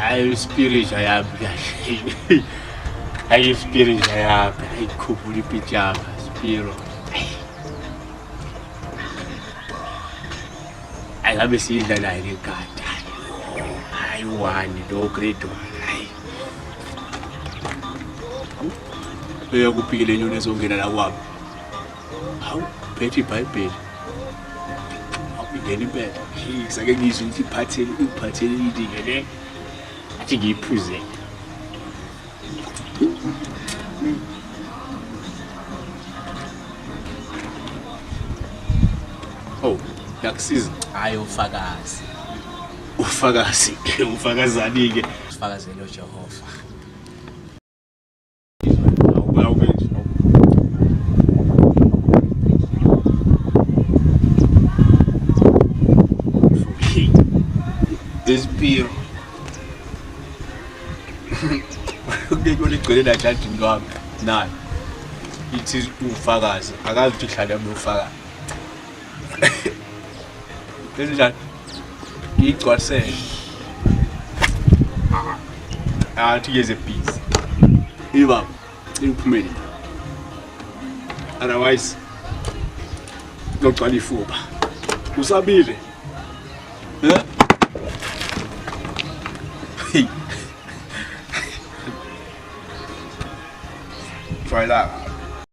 Hayi spirit ayami kahle. Hayi spirit ayami. Hayi khuphula ipijama Spiro. Ayikabe siyidla naye le gada. Hayi one lo grade one. Hayi. Eyakuphike le nyoni ezongena la kwami. Hawu, phethe iBhayibheli. Awungena impela. Sake ngizwe ukuthi iphathele iphathele ini-ke le. Athi ngiyiphuze. Oh, yakusiza. Hayi ufakazi. Ufakazi, ufakazani-ke? Ufakazele uJehova. Despiro. Kunento ligcwele la jadini lwami. Nayo. Ithi ufakazi, akazi ukuthi hlala yami ufakazi. Kanjani? Ngiyigcwalisele. Athi yeze busy. Ibaba, cela uphumele. Otherwise ngogcwala ifuba. Usabile. Eh? Jwayela.